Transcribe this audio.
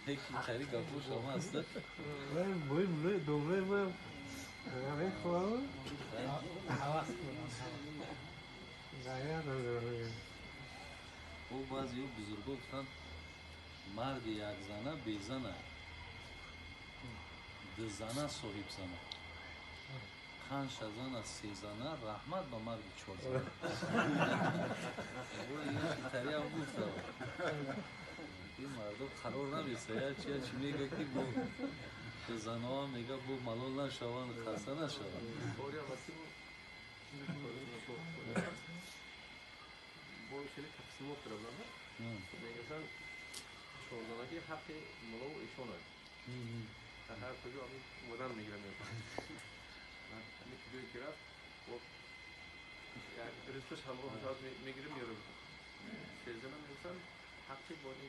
Яки тари гапо шома аст. Бой думай ма мехоҳам. Ҳавас кунам. Зая надорам. Ӯ баъзеҳо бузурго гуфтанд, марди якзана безана, дузана соҳибзана, панҷта зана сезана, раҳмат ба марди чорзана. Тариам гуфта, ин мардо қарор намеса, як чи мега, ки бо дузанаам мега, бо малол нашаванд, хаста нашаванд. Бо хеле тақсимот кардам, мегӯянд, чорзанаги ҳаққи мулову ишон аст, ҳар куҷо ҳамин омадан мегирад, ҳамин куҷое ки рафт, ризқаш ҳамроҳ шояд мегирад, меёрад. Сезана мегӯянд, ҳаққи бони